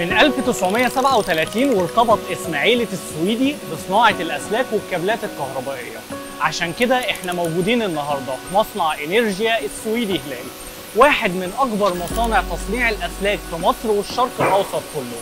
من 1937 وارتبط اسم عيلة السويدي بصناعة الأسلاك والكابلات الكهربائية. عشان كده احنا موجودين النهاردة في مصنع إنيرجيا السويدي هلال، واحد من أكبر مصانع تصنيع الأسلاك في مصر والشرق الأوسط كله.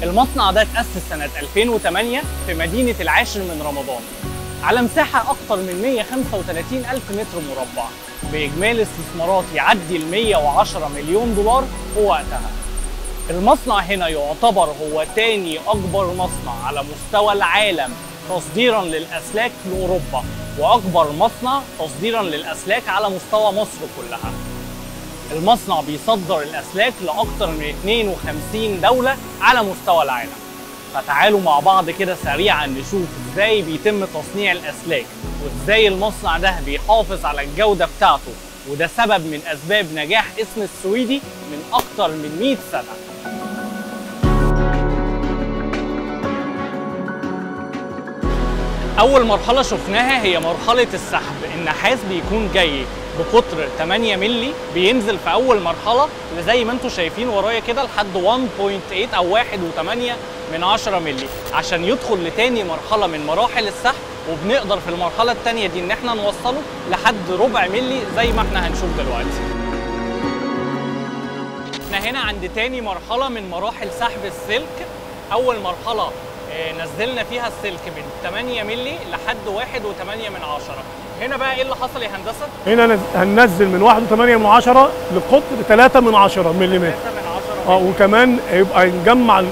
المصنع ده اتأسس سنة 2008 في مدينة العاشر من رمضان على مساحة أكتر من 135 ألف متر مربع، بإجمالي استثمارات يعدي ال 110 مليون دولار في وقتها. المصنع هنا يعتبر هو تاني أكبر مصنع على مستوى العالم تصديراً للأسلاك لأوروبا، وأكبر مصنع تصديراً للأسلاك على مستوى مصر كلها. المصنع بيصدر الأسلاك لأكثر من 52 دولة على مستوى العالم. فتعالوا مع بعض كده سريعاً نشوف إزاي بيتم تصنيع الأسلاك، وإزاي المصنع ده بيحافظ على الجودة بتاعته، وده سبب من أسباب نجاح اسم السويدي من أكثر من 100 سنة. أول مرحلة شفناها هي مرحلة السحب. النحاس بيكون جاي بقطر 8 مللي، بينزل في أول مرحلة زي ما انتم شايفين ورايا كده لحد 1.8 أو 1.8 مللي عشان يدخل لتاني مرحلة من مراحل السحب، وبنقدر في المرحلة التانية دي إن احنا نوصله لحد ربع مللي زي ما احنا هنشوف دلوقتي. احنا هنا عند تاني مرحلة من مراحل سحب السلك. أول مرحلة نزلنا فيها السلك من 8 مللي لحد 1.8. هنا بقى ايه اللي حصل يا هندسة؟ هنا هننزل من 1.8 لقطر 3 ملم. وكمان يبقى نجمع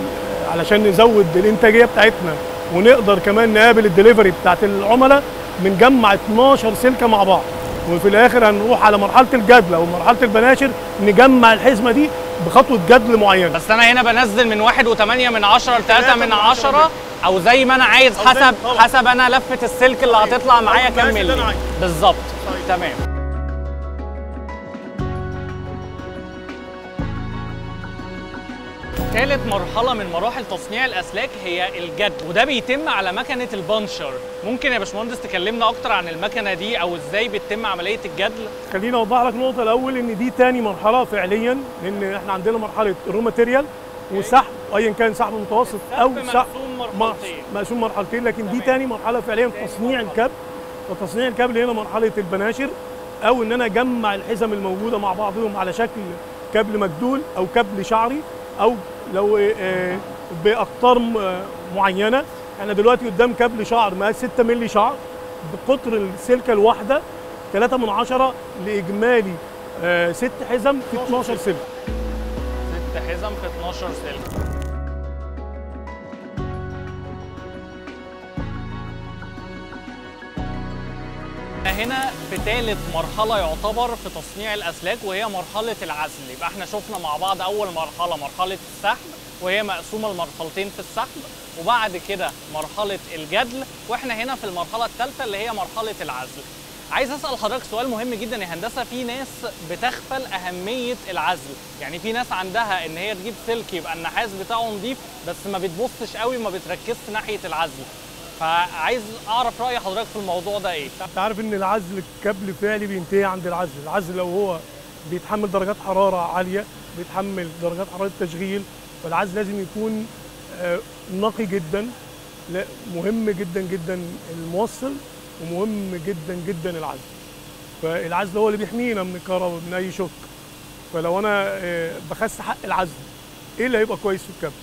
علشان نزود الانتاجية بتاعتنا ونقدر كمان نقابل الدليفري بتاعت العملاء. بنجمع 12 سلكه مع بعض، وفي الاخر هنروح على مرحلة الجدله ومرحلة البناشر، نجمع الحزمة دي بخطوة جدل معينة. بس انا هنا بنزل من 1.8 ل 3 او زي ما انا عايز، حسب انا لفه السلك اللي هتطلع معايا كام مللي بالظبط. تمام. ثالث مرحلة من مراحل تصنيع الأسلاك هي الجدل، وده بيتم على مكنة ال puncher. ممكن يا باشمهندس تكلمنا أكتر عن المكنة دي أو إزاي بتتم عملية الجدل؟ خليني أوضح لك نقطة الأول، إن دي تاني مرحلة فعلياً، لأن إحنا عندنا مرحلة raw material وسحب، أياً كان سحب متوسط أو سحب مقسوم مرحلتين، لكن دي تاني مرحلة فعلياً في تصنيع الكابل. وتصنيع الكابل هنا مرحلة البناشر، أو إن أنا أجمع الحزم الموجودة مع بعضهم على شكل كابل مجدول أو كابل شعري، او لو باقطار معينة. احنا دلوقتي قدام كابل شعر مقاس 6 مللي شعر بقطر السلكه الواحدة 3 لاجمالي 6 حزم في 12 سلك. 6 حزم في 12 سلك. هنا في ثالث مرحلة يعتبر في تصنيع الأسلاك، وهي مرحلة العزل. يبقى احنا شفنا مع بعض أول مرحلة، مرحلة السحب، وهي مقسومة لمرحلتين في السحب، وبعد كده مرحلة الجدل، واحنا هنا في المرحلة الثالثة اللي هي مرحلة العزل. عايز أسأل حضرتك سؤال مهم جدا يا هندسة، في ناس بتغفل أهمية العزل، يعني في ناس عندها إن هي تجيب سلك يبقى النحاس بتاعه نظيف، بس ما بتبصش قوي، ما بتركزش ناحية العزل. فعايز اعرف راي حضرتك في الموضوع ده ايه؟ انت عارف ان العزل الكابل فعلي بينتهي عند العزل. العزل لو هو بيتحمل درجات حرارة عالية، بيتحمل درجات حرارة تشغيل، فالعزل لازم يكون نقي جدا. لا، مهم جدا جدا الموصل، ومهم جدا جدا العزل. فالعزل هو اللي بيحمينا من الكهرباء، من اي شوك. فلو انا بخس حق العزل، ايه اللي هيبقى كويس في الكابل؟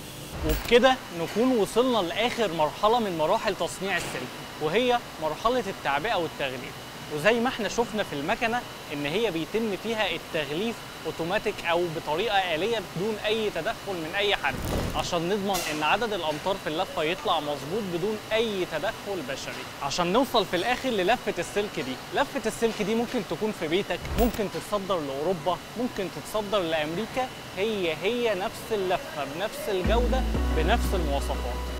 وبكده نكون وصلنا لآخر مرحلة من مراحل تصنيع السلك، وهي مرحلة التعبئة والتغليف. وزي ما احنا شفنا في المكنة ان هي بيتم فيها التغليف اوتوماتيك او بطريقة آلية بدون اي تدخل من اي حد، عشان نضمن ان عدد الامتار في اللفة يطلع مظبوط بدون اي تدخل بشري، عشان نوصل في الاخر للفة السلك دي. لفة السلك دي ممكن تكون في بيتك، ممكن تتصدر لاوروبا، ممكن تتصدر لامريكا، هي هي نفس اللفة بنفس الجودة بنفس المواصفات.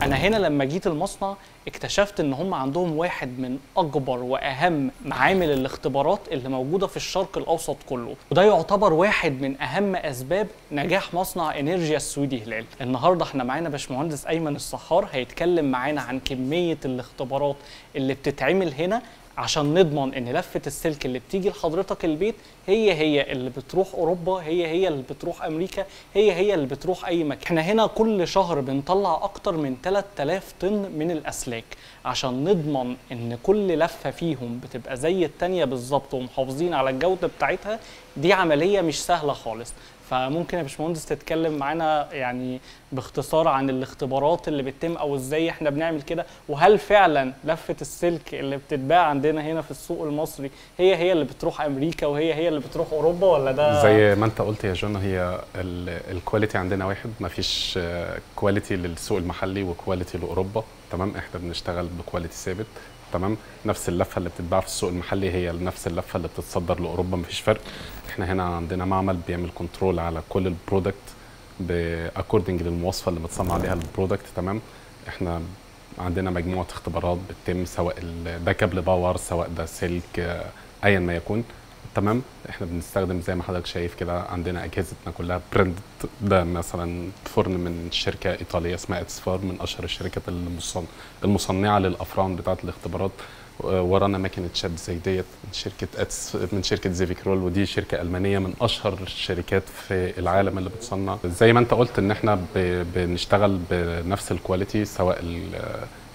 أنا هنا لما جيت المصنع اكتشفت إن هم عندهم واحد من أكبر وأهم معامل الاختبارات اللي موجودة في الشرق الأوسط كله، وده يعتبر واحد من أهم أسباب نجاح مصنع إنيرجيا السويدي هلال. النهاردة احنا معانا باشمهندس أيمن الصحار، هيتكلم معانا عن كمية الاختبارات اللي بتتعمل هنا عشان نضمن ان لفه السلك اللي بتيجي لحضرتك البيت هي هي اللي بتروح اوروبا، هي هي اللي بتروح امريكا، هي هي اللي بتروح اي مكان. احنا هنا كل شهر بنطلع اكتر من 3000 طن من الاسلاك عشان نضمن ان كل لفه فيهم بتبقى زي التانية بالظبط ومحافظين على الجودة بتاعتها. دي عملية مش سهلة خالص. فممكن يا باشمهندس تتكلم معانا يعني باختصار عن الاختبارات اللي بتتم او ازاي احنا بنعمل كده، وهل فعلا لفه السلك اللي بتتباع عندنا هنا في السوق المصري هي هي اللي بتروح امريكا وهي هي اللي بتروح اوروبا ولا ده؟ زي ما انت قلت يا جون، هي ال quality عندنا واحد، مفيش quality للسوق المحلي و quality لاوروبا. تمام، احنا بنشتغل ب quality ثابت. تمام، نفس اللفة اللي بتتباع في السوق المحلي هي نفس اللفة اللي بتتصدر لاوروبا، مفيش فرق. احنا هنا عندنا معمل بيعمل control على كل ال product according للمواصفه اللي متصنع عليها ال product. تمام، احنا عندنا مجموعة اختبارات بتتم، سواء ده كابل power، سواء ده سلك، ايا ما يكون. تمام، احنا بنستخدم زي ما حضرتك شايف كده عندنا اجهزتنا كلها brand. ده مثلا فرن من شركة ايطالية اسمها اتسفار، من اشهر الشركات المصنعة للافران بتاعه الاختبارات. ورانا ماكينة شد زي ديت من شركة من شركة زيفيكرول، ودي شركة المانية من اشهر الشركات في العالم اللي بتصنع. زي ما انت قلت ان احنا بنشتغل بنفس ال quality، سواء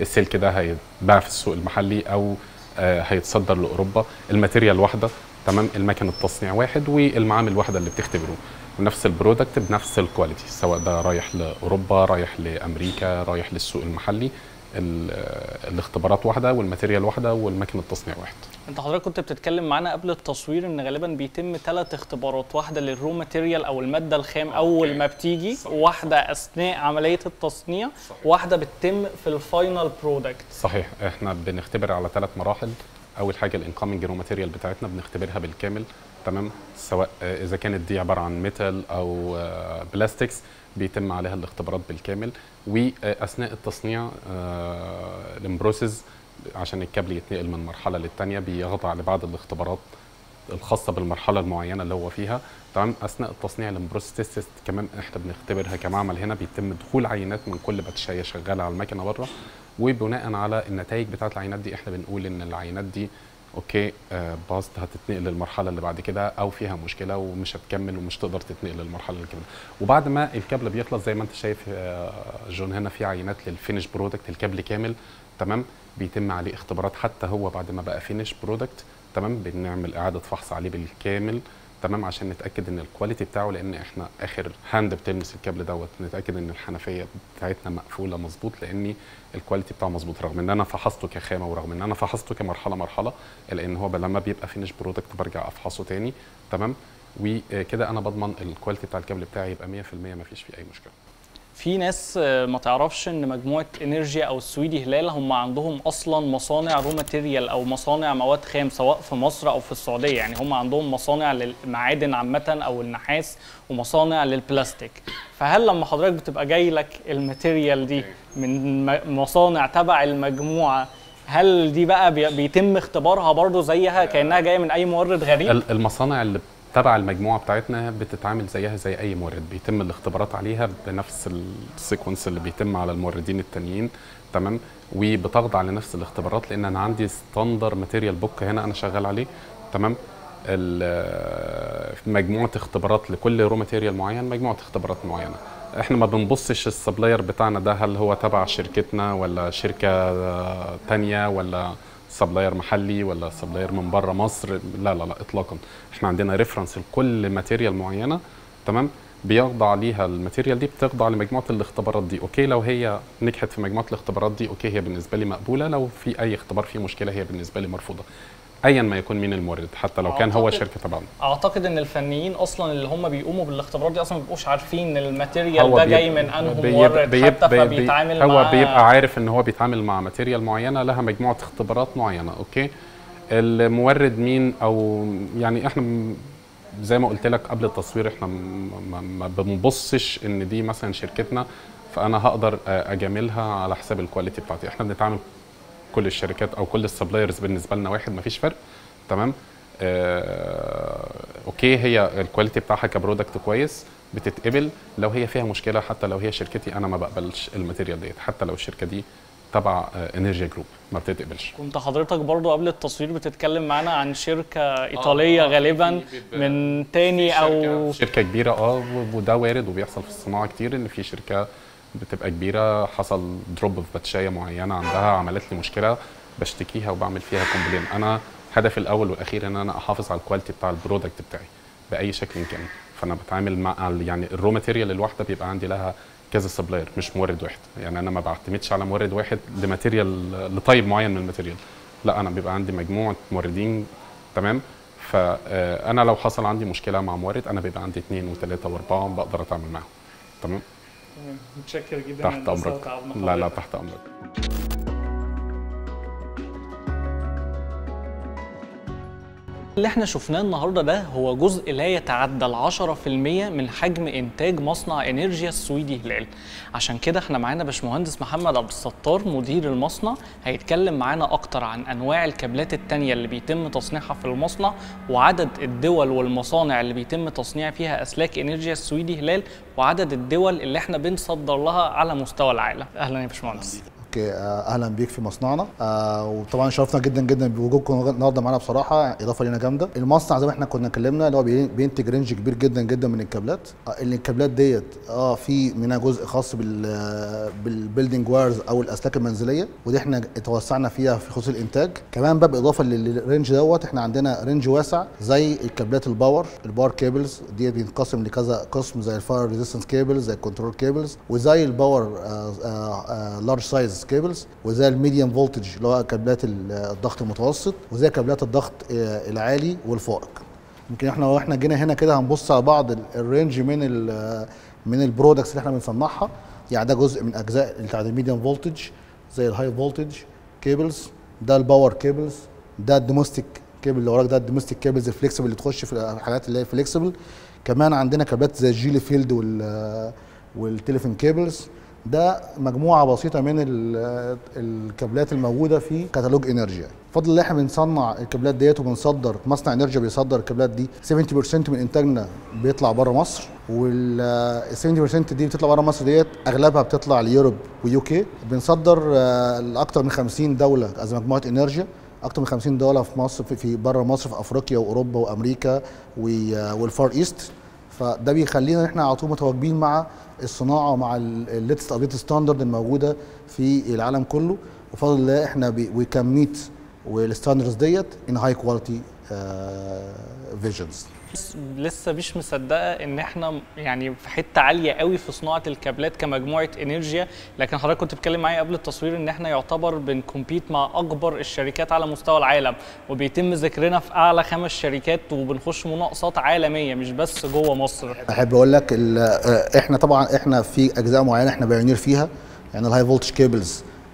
السلك ده هيتباع في السوق المحلي او هيتصدر لاوروبا، ال material واحدة. تمام، المكن التصنيع واحد والمعامل واحدة اللي بتختبره، ونفس ال product بنفس ال quality، سواء ده رايح لاوروبا، رايح لامريكا، رايح للسوق المحلي. الاختبارات واحدة وال material واحدة والمكن التصنيع واحد. انت حضرتك كنت بتتكلم معانا قبل التصوير ان غالبا بيتم 3 اختبارات، واحدة لل raw material او المادة الخام اول ما بتيجي، واحدة اثناء عملية التصنيع، واحدة بتتم في ال final product. صحيح، احنا بنختبر على 3 مراحل. اول حاجة ال incoming raw material بتاعتنا بنختبرها بالكامل. تمام، سواء اذا كانت دي عبارة عن metal او plastics بيتم عليها الاختبارات بالكامل. واثناء التصنيع ال process عشان الكابل يتنقل من مرحلة للثانيه بيخضع لبعض الاختبارات الخاصة بالمرحلة المعينة اللي هو فيها. تمام، اثناء التصنيع ال in-process test كمان احنا بنختبرها كمعمل هنا، بيتم دخول عينات من كل batch ايه شغالة على المكنه بره، وبناء على النتائج بتاعه العينات دي احنا بنقول ان العينات دي okay passed، هتتنقل للمرحلة اللي بعد كده، او فيها مشكلة ومش هتكمل ومش تقدر تتنقل للمرحلة اللي كده. وبعد ما الكابل بيخلص زي ما انت شايف جون هنا في عينات لل finish product، الكابل كامل. تمام، بيتم عليه اختبارات حتى هو بعد ما بقى finish product. تمام، بنعمل اعاده فحص عليه بالكامل. تمام، عشان نتاكد ان ال quality بتاعه، لان احنا اخر hand بتلمس الكابل دوت نتاكد ان الحنفية بتاعتنا مقفولة مظبوط، لان ال quality بتاعه مظبوط، رغم ان انا فحصته كخامه ورغم ان انا فحصته كمرحلة مرحلة، لان هو لما بيبقى finish product برجع افحصه تاني. تمام، وكده انا بضمن ال quality بتاع الكابل بتاعي يبقى 100%، ما فيش فيه اي مشكلة. في ناس ما تعرفش ان مجموعة انرجيا او السويدي هلال هم عندهم اصلا مصانع raw material او مصانع مواد خام، سواء في مصر او في السعودية. يعني هم عندهم مصانع للمعادن عامة او النحاس ومصانع للبلاستيك. فهل لما حضرتك بتبقى جاي لك ال material دي من مصانع تبع المجموعة، هل دي بقى بيتم اختبارها برضو زيها كانها جاية من اي مورد غريب؟ المصانع اللي تبع المجموعة بتاعتنا بتتعامل زيها زي اي مورد، بيتم الاختبارات عليها بنفس ال sequence اللي بيتم على الموردين التانيين. تمام، وبتخضع لنفس الاختبارات، لان انا عندي standard material book هنا انا شغال عليه. تمام، مجموعة اختبارات لكل raw material معين، مجموعة اختبارات معينة. احنا ما بنبصش ال supplier بتاعنا ده هل هو تبع شركتنا ولا شركة تانية ولا supplier محلي ولا supplier من بره مصر، لا لا لا اطلاقا. احنا عندنا reference لكل material معينة. تمام، بيخضع ليها ال material دي، بتخضع لمجموعة الاختبارات دي. okay، لو هي نجحت في مجموعة الاختبارات دي okay هي بالنسبة لي مقبولة، لو في اي اختبار فيه مشكلة هي بالنسبة لي مرفوضة، ايا ما يكون مين المورد، حتى لو كان هو شركة تبعنا. اعتقد ان الفنيين اصلا اللي هم بيقوموا بالاختبارات دي اصلا ما بيبقوش عارفين ال material ده جاي من انه مورد حتى، فبيتعامل هو بيبقى عارف ان هو بيتعامل مع material معينة لها مجموعة اختبارات معينة. okay، المورد مين او يعني احنا زي ما قلت لك قبل التصوير احنا ما بنبصش ان دي مثلا شركتنا فانا هقدر اجاملها على حساب ال quality بتاعتي. احنا بنتعامل كل الشركات او كل ال suppliers بالنسبة لنا واحد، مفيش فرق. تمام، okay هي ال quality بتاعها ك product كويس بتتقبل، لو هي فيها مشكلة حتى لو هي شركتي انا ما بقبلش ال material ديت، حتى لو الشركة دي تبع انرجيا group، ما بتتقبلش. كنت حضرتك برضو قبل التصوير بتتكلم معانا عن شركة ايطالية غالبا من تاني او شركة كبيرة، وده وارد وبيحصل في الصناعة كتير، ان في شركة بتبقى كبيرة حصل drop في باتشايه معينة عندها، عملت لي مشكلة، بشتكيها وبعمل فيها complain. انا هدفي الاول والاخير ان انا احافظ على ال quality بتاع ال product بتاعي باي شكل كان. فانا بتعامل مع يعني ال raw material الواحدة بيبقى عندي لها كذا supplier، مش مورد واحد. يعني انا ما بعتمدش على مورد واحد ل material ل type معين من ال material، لا انا بيبقى عندي مجموعة موردين، تمام. فانا لو حصل عندي مشكلة مع مورد انا بيبقى عندي 2 و3 و4 بقدر اتعامل معاهم، تمام. متشكر جدا. تحت امرك. لا لا تحت امرك. اللي احنا شفناه النهارده ده هو جزء لا يتعدى 10% من حجم انتاج مصنع انرجيا السويدي هلال. عشان كده احنا معانا باشمهندس محمد عبد الستار مدير المصنع، هيتكلم معانا اكتر عن انواع الكابلات التانية اللي بيتم تصنيعها في المصنع، وعدد الدول والمصانع اللي بيتم تصنيع فيها اسلاك انرجيا السويدي هلال، وعدد الدول اللي احنا بنصدر لها على مستوى العالم. اهلا يا باشمهندس. okay، اهلا بيك في مصنعنا، وطبعا شرفنا جدا جدا بوجودكم النهارده معانا، بصراحة اضافه لينا جامدة. المصنع زي ما احنا كنا اتكلمنا اللي هو بينتج range كبير جدا جدا من الكابلات. الكابلات ديت في منها جزء خاص بال building wires او الاسلاك المنزلية، ودي احنا توسعنا فيها في خصوص الانتاج. كمان بقى بالاضافة لل range دوت احنا عندنا range واسع زي الكابلات ال power، ال power cables دي بينقسم لكذا قسم، زي ال fire resistance cables، زي ال control cables، وزي ال power large size cables، وزي ال medium voltage اللي هو كابلات الضغط المتوسط، وزي كابلات الضغط العالي والفائق. يمكن احنا واحنا جينا هنا كده هنبص على بعض ال range من ال products اللي احنا بنصنعها. يعني ده جزء من اجزاء بتاعت ال medium voltage زي ال high voltage cables، ده ال power cables، ده ال domestic cable اللي وراك ده ال domestic cables ال flexible اللي تخش في الحاجات اللي هي flexible. كمان عندنا كابلات زي ال jelly filled وال telephone cables. ده مجموعة بسيطة من الكابلات الموجودة في كتالوج انرجيا. بفضل الله احنا بنصنع الكابلات ديت وبنصدر، مصنع انرجيا بيصدر الكابلات دي. 70% من انتاجنا بيطلع بره مصر، وال 70% دي بتطلع بره مصر ديت اغلبها بتطلع ل Europe و UK. بنصدر لاكثر من 50 دولة از مجموعة انرجيا، اكثر من 50 دولة في مصر، في بره مصر، في افريقيا واوروبا وامريكا وال Far East. فده بيخلينا احنا على طول متواكبين مع الصناعة ومع ال latest update standard الموجودة في العالم كله. وفضل الله احنا we can meet وال standards ديت in high quality versions. لسه مش مصدقه ان احنا يعني في حتة عالية قوي في صناعة الكابلات كمجموعة انرجيا، لكن حضرتك كنت بتتكلم معايا قبل التصوير ان احنا يعتبر بن compete مع اكبر الشركات على مستوى العالم، وبيتم ذكرنا في اعلى 5 شركات، وبنخش مناقصات عالمية مش بس جوه مصر. احب اقول لك احنا طبعا احنا في اجزاء معينة احنا pioneer فيها، يعني ال high voltage cables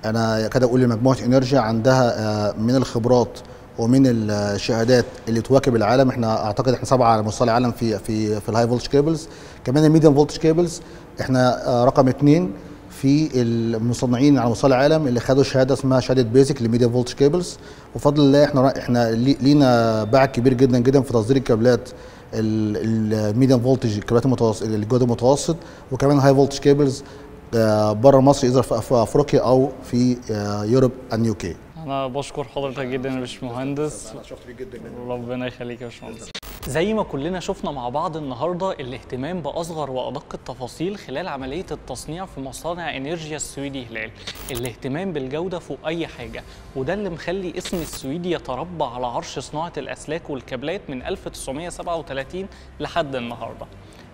انا كده اقول لمجموعة انرجيا عندها من الخبرات ومن الشهادات اللي تواكب العالم. احنا اعتقد احنا 7 على مستوى العالم في في في ال high voltage cables. كمان ال medium voltage cables احنا رقم 2 في المصنعين على مستوى العالم اللي خدوا شهادة اسمها شهادة BASIC لل medium voltage cables. وفضل الله احنا لينا باع كبير جدا جدا في تصدير الكابلات ال medium voltage، الكابلات المتوسط، الجهد المتوسط، وكمان high voltage cables بره مصر، اذا في افريقيا او في Europe and UK. انا بشكر حضرتك جدا يا باشمهندس، انا اتشرفت بيك جدا جدا، ربنا يخليك يا باشمهندس. زي ما كلنا شفنا مع بعض النهارده الاهتمام باصغر وادق التفاصيل خلال عملية التصنيع في مصانع انرجيا السويدي هلال، الاهتمام بالجودة فوق اي حاجة، وده اللي مخلي اسم السويدي يتربع على عرش صناعة الاسلاك والكابلات من 1937 لحد النهارده.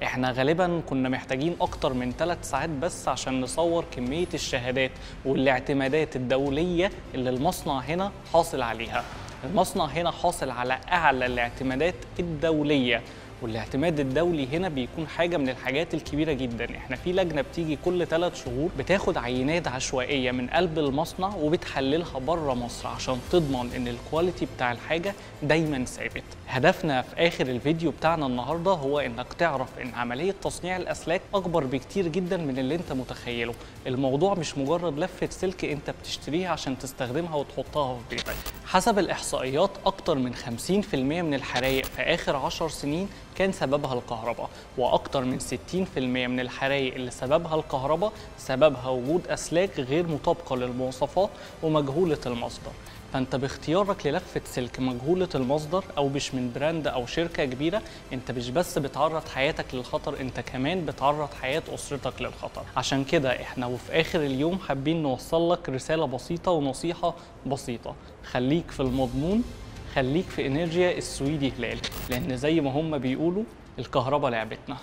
احنا غالبا كنا محتاجين اكتر من 3 ساعات بس عشان نصور كمية الشهادات والاعتمادات الدولية اللي المصنع هنا حاصل عليها. المصنع هنا حاصل على اعلى الاعتمادات الدولية، والاعتماد الدولي هنا بيكون حاجة من الحاجات الكبيرة جدا. احنا في لجنة بتيجي كل 3 شهور بتاخد عينات عشوائية من قلب المصنع وبتحللها بره مصر عشان تضمن ان ال quality بتاع الحاجة دايما ثابت. هدفنا في اخر الفيديو بتاعنا النهاردة هو انك تعرف ان عملية تصنيع الاسلاك اكبر بكتير جدا من اللي انت متخيله. الموضوع مش مجرد لفة سلك انت بتشتريها عشان تستخدمها وتحطها في بيتك. حسب الاحصائيات اكتر من 50% من الحرايق في اخر 10 سنين كان سببها الكهرباء، واكتر من 60% من الحرايق اللي سببها الكهرباء سببها وجود اسلاك غير مطابقة للمواصفات ومجهولة المصدر. فانت باختيارك للفة سلك مجهولة المصدر او مش من brand او شركة كبيرة، انت مش بس بتعرض حياتك للخطر، انت كمان بتعرض حياة اسرتك للخطر. عشان كده احنا وفي اخر اليوم حابين نوصل لك رسالة بسيطة ونصيحة بسيطة، خليك في المضمون، خليك في انرجيا السويدي هلال، لان زي ما هم بيقولوا الكهرباء لعبتنا.